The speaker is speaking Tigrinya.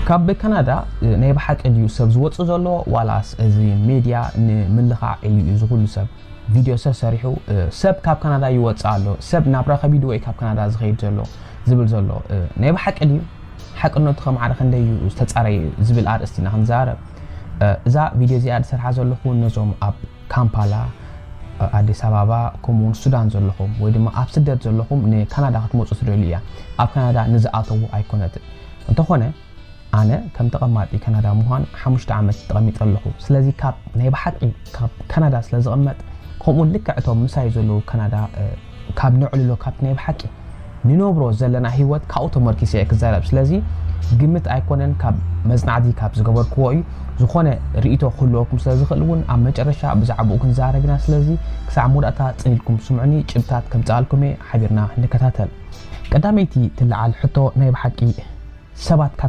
ካብ ካናዳ ናይ ብሓቂ ድዩ ሰብ ዝወፅእ ዘሎ ዋላስ እዚ ሜድያ ንምልኻዕ ኢሉ እዩ ዝኹሉ ሰብ ቪድዮ ሰብ ሰሪሑ ሰብ ካብ ካናዳ ይወፅእ ኣሎ ሰብ ናብ ረኸቢ ድወይ ካብ ካናዳ ዝኸይድ ዘሎ ዝብል ዘሎ ናይ ብሓቂ ድዩ ሓቅነቱ ከማዕረ ክንደይ እዩ ዝተፃረየ ዝብል ኣርእስቲ ኢና ክንዛረብ እዛ ቪድዮ እዚኣ ዝሰርሓ ዘለኹ ነዞም ኣብ ካምፓላ ኣዲስ ኣበባ ከምኡውን ሱዳን ዘለኹም ወይ ድማ ኣብ ስደት ዘለኹም ንካናዳ ክትመፁ ትደልዩ እያ ኣብ ካናዳ ንዝኣተዉ ኣይኮነትን እንተኾነ ኣነ ከም ተቐማጢ ካናዳ ምዃን ሓሙሽተ ዓመት ተቐሚጠ ኣለኹ ስለዚ ካብ ናይ ብሓቂ ካብ ካናዳ ስለ ዝቕመጥ ከምኡ ልክዕ እቶም ምሳይ ዘለዉ ካናዳ ካብ ነዕልሎ ካብቲ ናይ ብሓቂ ንነብሮ ዘለና ህይወት ካብኡ ተመርኪሰ እየ ክዛረብ ስለዚ ግምት ኣይኮነን ካብ መፅናዕቲ ካብ ዝገበርክዎ እዩ ዝኾነ ርእቶ ክህልወኩም ስለ ዝኽእል እውን ኣብ መጨረሻ ብዛዕባኡ ክንዛረብ ኢና ስለዚ ክሳዕ መወዳእታ ፅን ኢልኩም ስምዑኒ ጭብታት ከምፅኣልኩም እየ ሓቢርና ንከታተል ቀዳመይቲ ትለዓል ሕቶ ናይ ብሓቂ ሰባት ካብ